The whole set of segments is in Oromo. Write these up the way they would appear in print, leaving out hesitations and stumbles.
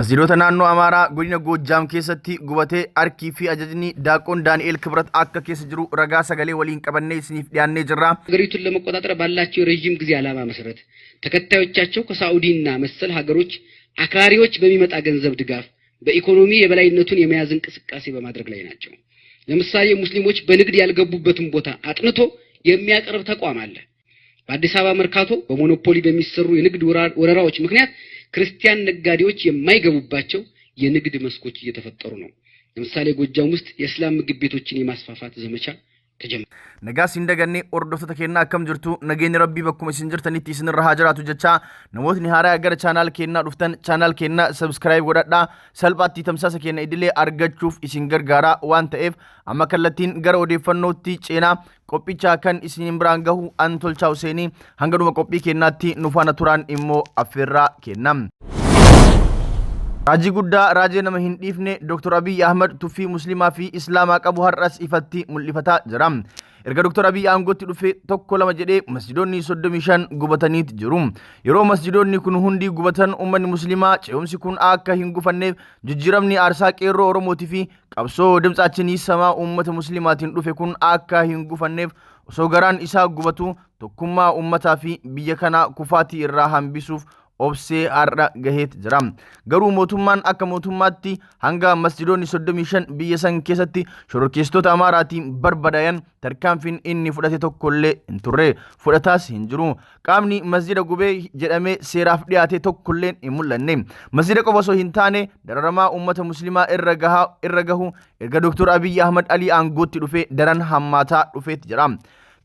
Masjiidota naannoo Amaaraa godina Goojjaam keessatti gubatee harkii fi ajajni Daaqoon Daani'eel Kibrat akka keessa jiru ragaa sagalee waliin qabannee isiniif dhiyaannee jirra. ሀገሪቱን ለመቆጣጠር ባላቸው የረዥም ጊዜ ዓላማ መሰረት ተከታዮቻቸው ከሳዑዲና መሰል ሀገሮች አክራሪዎች በሚመጣ ገንዘብ ድጋፍ በኢኮኖሚ የበላይነቱን የመያዝ እንቅስቃሴ በማድረግ ላይ ናቸው። ለምሳሌ ሙስሊሞች በንግድ ያልገቡበትን ቦታ አጥንቶ የሚያቀርብ ተቋም አለ። በአዲስ አበባ መርካቶ በሞኖፖሊ በሚሰሩ የንግድ ወረራዎች ምክንያት ክርስቲያን ነጋዴዎች የማይገቡባቸው የንግድ መስኮች እየተፈጠሩ ነው። ለምሳሌ ጎጃም ውስጥ የእስላም ምግብ ቤቶችን የማስፋፋት ዘመቻ ተጀመረ። Nagaa siin daganne hordoftoota keenyaa, akkam jirtu? Nageenyi Rabbii bakkuma isin jirtanitti isinirra haa jiraatu jechaa, namootni haaraa gara channel keenyaa dhuftan channel keenyaa subscribe godhadhaa. Salphaatti tamsaasa keenya idilee argachuuf isin gargaara waan ta'eef, amma kallattiin gara odeeffannootti ceenaa. Qophicha kan isin biraan gahu an Tolchaa Huseenii. Hanga dhuma qophii keenyaatti nu faana turaan immoo affeerraa kenna. Raajii guddaa raajee nama hin dhiifne Dr. Abiy Ahmad tuffii Musliimaa fi Islaamaa qabu har'as ifatti mul'ifataa jira. Erga Dr. Abiy aangootti dhufe tokko lama jedhee masjidoonni 35 gubataniit jiru. Yeroo masjidoonni kun hundi gubatan, uummanni Musliimaa ce'umsi kun akka hin gufanneef, jijjiiramni aarsaa qeerroo Oromootii fi qabsoo ድምፃችን ይሰማ uummata Musliimaatiin dhufe kun akka hin gufanneef, osoo garaan isaa gubatu tokkummaa uummataa fi biyya kana kufaatii irraa hambisuuf obsee har'a gaheet jira. Garuu mootummaan akka mootummaatti hanga masjidoonni 35 biyya san keessatti shororkeessitoota Amaaraatiin barbadayan tarkaanfiin inni fudhate tokkollee hin turre. Fudhataas hin jiru. Qaamni masjida gubee jedhamee seeraaf dhiyaate tokkollee hin mul'anne. Masjida qofa osoo hin taane, dararamaa uummata Musliimaa irra gahaa irra gahu erga Dr. Abiy Ahmad Alii aangootti dhufee daran hammaataa dhufeet jira.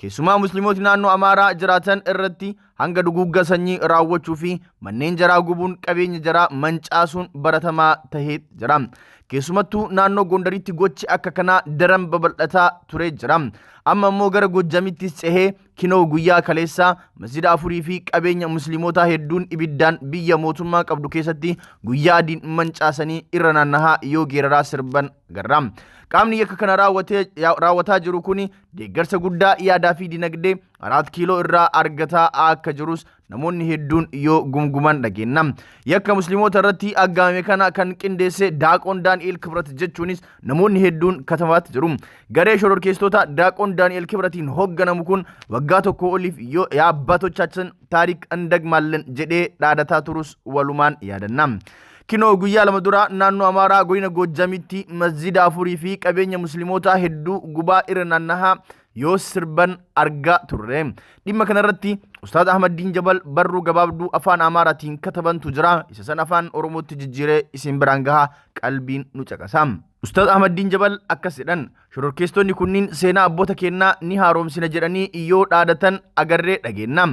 Keessumaa Musliimooti naannoo Amaaraa jiraatan irratti hanga duguugga sanyii raawwachuu fi manneen jaraa gubuun, qabeenya jaraa mancaasuun baratamaa tahee jira. Keessumattuu naannoo Gondaritti gochi akka kanaa daran babal'ataa ture jira. Amma immoo gara Gojjamittis cehee kinoo guyyaa kaleessaa masjida afurii fi qabeenya Musliimotaa hedduun ibiddaan biyya mootummaa qabdu keessatti guyyaa adiin mancaasanii irra naannahaa yoo geeraraa sirban agarra. Qaamni yakka kana raawwataa jiru kun deeggarsa guddaa yaadaa fi dinagdee Araat Kiiloo irraa argataa akka jirus namoonni hedduun yoo gumguman dhageenna. Yakka Musliimoota irratti aggaamame kana kan qindeesse Daaqoon Daani'el Kibrat jechuunis namoonni hedduun katabaatti jiru. Garee shororkeessitoota Daaqoon Daani'el Kibratiin hoogganamu kun waggaa tokko oliif yoo የአባቶቻችን ታሪክ እንደግማለን jedhee dhaadataa turus walumaan yaadanna. Kinoo guyyaa 2 dura naannoo Amaaraa godina Goojjamitti masjida afurii fi qabeenya Musliimotaa hedduu gubaa irra naannahaa yoo sirban argaa turre. Dhimma kanarratti Ustaaz Ahmaddiin Jabal barruu gabaabduu afaan Amaaraatiin katabantu jira. Isa san afaan Oromootti jijjiiree isin biraan gahaa, qalbiin nu caqasa. Ustaaz Ahmaddiin Jabal akkas jedhan: "Shororkeessitoonni kunniin seenaa abboota keenyaa ni haaromsina jedhanii yoo dhaadatan agarree dhageenna.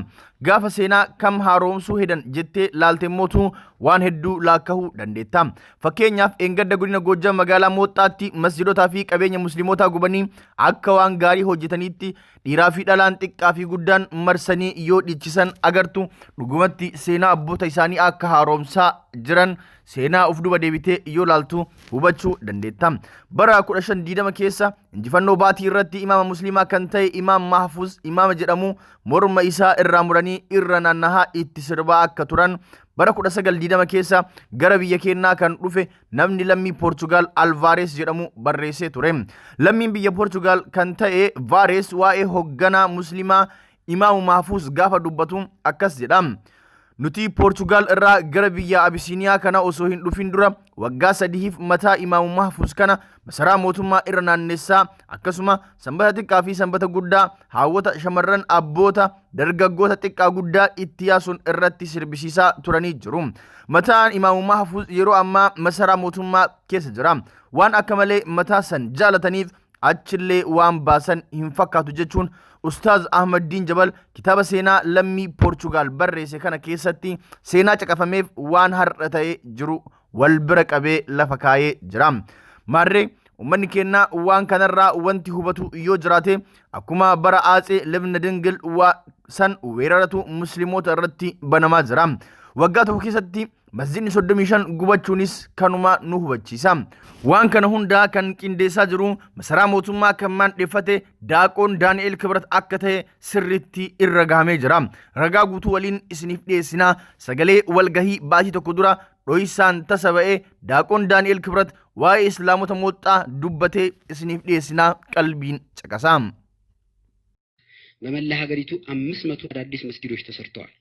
Gaafa seenaa kam haaromsuu hedan jettee laalte mootu waan hedduu laakkahuu dandeetta. Fakkeenyaaf, eengadda godina Goojjam magaalaa Mooxxaatti masjidotaa fi qabeenya Musliimotaa gubanii akka waan gaarii hojjetaniitti dhiiraa fi dhalaan, xiqqaa fi guddaan marsanii yoo dhiichisan agartu. Dhugumatti seenaa abboota isaanii akka haaromsaa jiran seenaa of duba deebitee yoo laaltu hubachuu dandeetta. Bara 1520 keessa injifannoo Baatii irratti imaama Musliimaa kan ta'e Imaam Mahfuz imaama jedhamu morma isaa irraa muranii irra naannahaa itti sirbaa akka turan, bara 1920 keessa gara biyya keenyaa kan dhufe namni lammii Poorchugaal Alvaares jedhamu barreessee ture. Lammiin biyya Poorchugaal kan ta'e Vaares waa'ee hoogganaa Musliimaa Imaamu Mahfuz gaafa dubbatu akkas jedha. Nuti Poorchugaal irraa gara biyya Abisiiniyaa kana osoo hin dhufin dura waggaa 3f mataa Imaamu Mahfuz kana masaraa mootummaa irra naannessaa, akkasuma Sanbata xiqqaa fi Sanbata guddaa haawwota, shamarran, abboota, dargaggoota, xiqqaa guddaa itti yaasuun irratti sirbisiisaa turanii jiru. Mataan Imaamu Mahfuz yeroo ammaa masaraa mootummaa keessa jira. Waan akka malee mataa san jaalataniif achillee waan baasan hin fakkaatu" jechuun Ustaaz Ahmaddiin Jabal kitaaba seenaa lammii Poorchugaal barreesse kana keessatti seenaa caqafameef waan har'a ta'ee jiru wal bira qabee lafa kaayee jira. Maarree, uummanni keenyaa waan kanarraa wanti hubatu yoo jiraate, akkuma bara Aatsee Libna Dingil waa san weeraratu Musliimoota irratti banamaa jira. Waggaa tokko keessatti masjidni 35 gubachuunis kanuma nu hubachiisa. Waan kana hundaa kan qindeessaa jiru masaraa mootummaa kan maandheeffate Daaqoon Daani'el Kibrat akka ta'e sirriitti irra gahamee jira. Ragaa guutuu waliin isiniif dhiyeessinaa, sagalee walgahii baatii tokko dura dhoysaan tasa ba'ee Daaqoon Daani'el Kibrat waa'ee Islaamota Mooxxaa dubbatee isiniif dhiyeessinaa qalbiin caqasaa. በመላ ሀገሪቱ 500 አዳዲስ መስጊዶች ተሰርተዋል።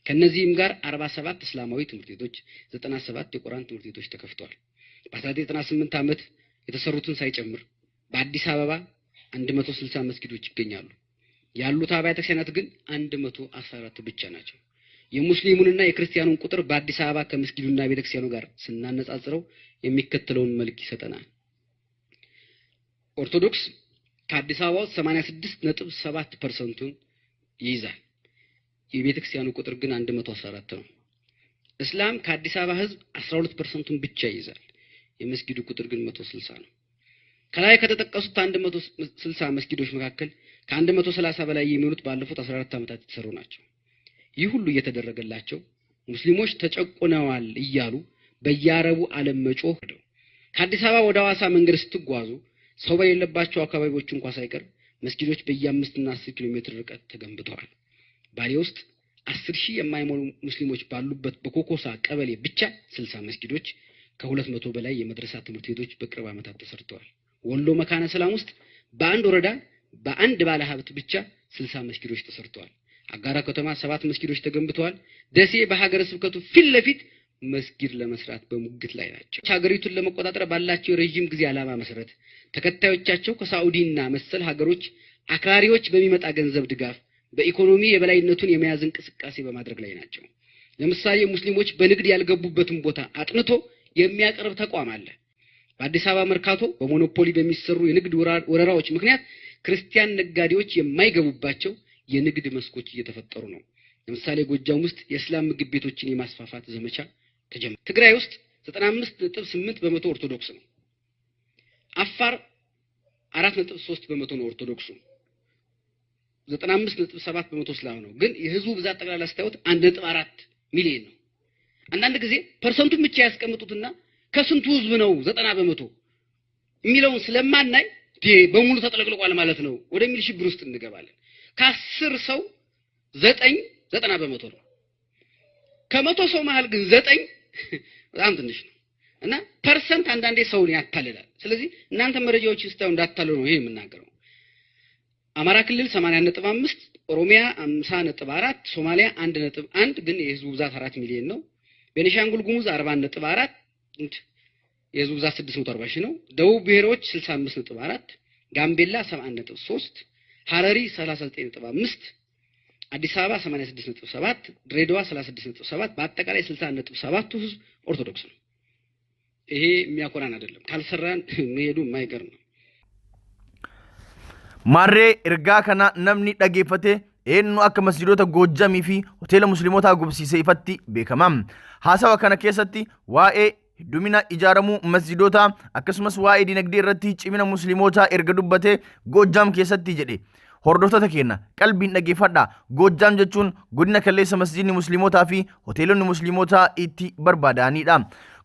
ከነዚህም ጋር 47 እስላማዊ ትምህርት ቤቶች፣ 97 የቁርአን ትምህርት ቤቶች ተከፍተዋል። በ1998 ዓመት የተሰሩትን ሳይጨምር በአዲስ አበባ 160 መስጊዶች ይገኛሉ። ያሉት አብያተ ክርስቲያናት ግን 114 ብቻ ናቸው። የሙስሊሙንና የክርስቲያኑን ቁጥር በአዲስ አበባ ከመስጊዱና ቤተክርስቲያኑ ጋር ስናነጻጽረው የሚከተለውን መልክ ይሰጠናል። ኦርቶዶክስ ከአዲስ አበባ ውስጥ 86.7 ፐርሰንቱን ይይዛል። የቤተክርስቲያኑ ቁጥር ግን 114 ነው። እስላም ከአዲስ አበባ ሕዝብ 12 ፐርሰንቱን ብቻ ይይዛል። የመስጊዱ ቁጥር ግን 160 ነው። ከላይ ከተጠቀሱት 160 መስጊዶች መካከል ከ130 በላይ የሚሆኑት ባለፉት 14 ዓመታት የተሰሩ ናቸው። ይህ ሁሉ እየተደረገላቸው ሙስሊሞች ተጨቁነዋል እያሉ በየአረቡ ዓለም መጮህ ነው። ከአዲስ አበባ ወደ ሐዋሳ መንገድ ስትጓዙ ሰው በሌለባቸው አካባቢዎች እንኳ ሳይቀር መስጊዶች በየአምስትና 10 ኪሎ ሜትር ርቀት ተገንብተዋል። ባሌ ውስጥ 10,000 የማይሞሉ ሙስሊሞች ባሉበት በኮኮሳ ቀበሌ ብቻ 60 መስጊዶች፣ ከ200 በላይ የመድረሳ ትምህርት ቤቶች በቅርብ ዓመታት ተሰርተዋል። ወሎ መካነ ሰላም ውስጥ በአንድ ወረዳ በአንድ ባለ ሀብት ብቻ 60 መስጊዶች ተሰርተዋል። አጋራ ከተማ 7 መስጊዶች ተገንብተዋል። ደሴ በሀገረ ስብከቱ ፊት ለፊት መስጊድ ለመስራት በሙግት ላይ ናቸው። ሀገሪቱን ለመቆጣጠር ባላቸው የረዥም ጊዜ ዓላማ መሰረት ተከታዮቻቸው ከሳዑዲና መሰል ሀገሮች አክራሪዎች በሚመጣ ገንዘብ ድጋፍ በኢኮኖሚ የበላይነቱን የመያዝ እንቅስቃሴ በማድረግ ላይ ናቸው። ለምሳሌ ሙስሊሞች በንግድ ያልገቡበትን ቦታ አጥንቶ የሚያቀርብ ተቋም አለ። በአዲስ አበባ መርካቶ በሞኖፖሊ በሚሰሩ የንግድ ወረራዎች ምክንያት ክርስቲያን ነጋዴዎች የማይገቡባቸው የንግድ መስኮች እየተፈጠሩ ነው። ለምሳሌ ጎጃም ውስጥ የእስላም ምግብ ቤቶችን የማስፋፋት ዘመቻ ተጀመረ። ትግራይ ውስጥ 95.8 በመቶ ኦርቶዶክስ ነው። አፋር 4.3 በመቶ ነው ኦርቶዶክሱ። 95.7 በመቶ እስላም ነው። ግን የህዝቡ ብዛት ጠቅላላ ስታዩት 1.4 ሚሊዮን ነው። አንዳንድ ጊዜ ፐርሰንቱን ብቻ ያስቀምጡትና ከስንቱ ህዝብ ነው 90 በመቶ የሚለውን ስለማናይ በሙሉ ተጥለቅልቋል ማለት ነው ወደሚል ሽብር ውስጥ እንገባለን። ከ10 ሰው 9 90 በመቶ ነው። ከ100 ሰው መሃል ግን 9 በጣም ትንሽ ነው። እና ፐርሰንት አንዳንዴ ሰውን ያታልላል። ስለዚህ እናንተ መረጃዎችን ስታዩ እንዳታልሉ ነው ይሄ የምናገረው። አማራ ክልል 80.5፣ ኦሮሚያ 50.4፣ ሶማሊያ 1.1 ግን የህዝቡ ብዛት 4 ሚሊዮን ነው። ቤኒሻንጉል ጉሙዝ 40.4 የህዝቡ ብዛት 640 ሺህ ነው። ደቡብ ብሔሮች 65.4፣ ጋምቤላ 71.3፣ ሐረሪ 39.5፣ አዲስ አበባ 86.7፣ ድሬዳዋ 36.7፣ በአጠቃላይ 60.7ቱ ህዝብ ኦርቶዶክስ ነው። ይሄ የሚያኮራን አይደለም። ካልሰራን መሄዱ የማይቀር ነው። Maarree ergaa kana namni dhageeffate eenyu akka masjiidota Goojjamii fi hoteela musliimotaa gubsiise ifatti beekama. Haasawa kana keessatti waa'ee heddumina ijaaramuu masjiidotaa akkasumas waa'ee dinagdee irratti cimina musliimotaa erga dubbatee Goojjam keessatti jedhe. Hordoftoota keenya qalbiin dhaggeeffadhaa. Goojjam jechuun godina kalleessa masjiidni musliimotaa fi hoteelonni musliimotaa itti barbaada'anidha.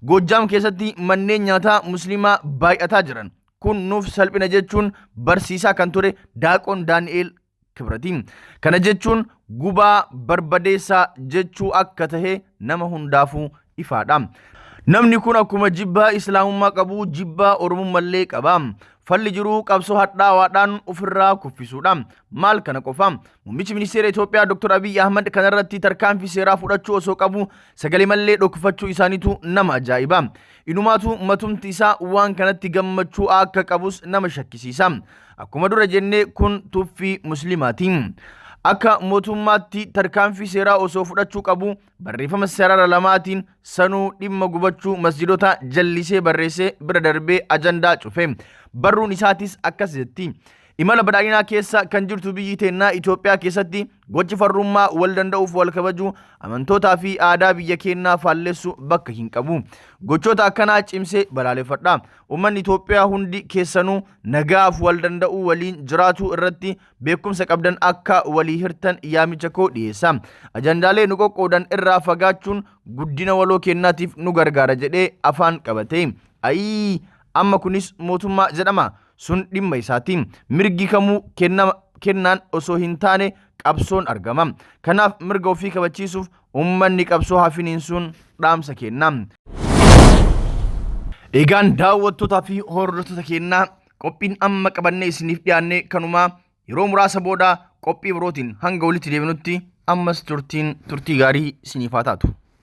Goojjam keessatti manneen nyaataa musliimaa baay'ataa jiran. Kun nuuf salphina jechuun barsiisaa kan ture Daaqoon Daani'eel Kibrati. Kana jechuun gubaa barbadeessaa jechuu akka tahe nama hundaafuu ifaadha. Namni kun akkuma jibbaa Islaamummaa qabu jibbaa Oromummallee qaba. Falli jiruu qabsoo hadhaawaadhaan ofirraa kuffisuudha. Maal kana qofa? Muummichi ministeera Itoophiyaa Dr. Abiy Ahmad kanarratti tarkaanfii seeraa fudhachuu osoo qabu sagalee mallee dhokkifachuu isaaniitu nama ajaa'iba. Inumaatu matumti isaa waan kanatti gammachuu akka qabus nama shakkisiisa. Akkuma dura jennee kun tuffii musliimaati. Akka mootummaatti tarkaanfii seeraa osoo fudhachuu qabu barreeffama sarara lamaatiin sanuu dhimma gubachuu masjiidota jallisee barreessee bira darbee ajandaa cufe. Barruun isaatis akkas jetti. Imala badhaadhinaa keessa kan jirtu biyyi teennaa Itoophiyaa keessatti gochi farrummaa wal danda'uuf wal kabajuu amantootaa fi aadaa biyya keenyaa faallessu bakka hin qabu. Gochoota akkanaa cimsee balaaleffadha. Uummanni Itoophiyaa hundi keessanuu nagaaf wal danda'uu waliin jiraachuu irratti beekumsa qabdan akka walii hirtan yaamicha koo dhiyeessa. Ajandaalee nu qoqqoodan irraa fagaachuun guddina waloo keenyaatiif nu gargaara jedhee afaan qabate. Ayii amma kunis mootummaa jedhama. Sun dhimma isaati. Mirgi kamuu kennaan osoo hin taane qabsoon argama. Kanaaf mirga ofii kabachiisuuf uummanni qabsoo haa finiinsuun dhaamsa kenna. Egaan daawwattootaa fi hordoftoota keenyaa, qophiin amma qabannee isiniif dhiyaanne kanumaa. Yeroo muraasa booda qophii birootiin hanga walitti deebinutti ammas turtiin turtii gaarii isiniif haa taatu.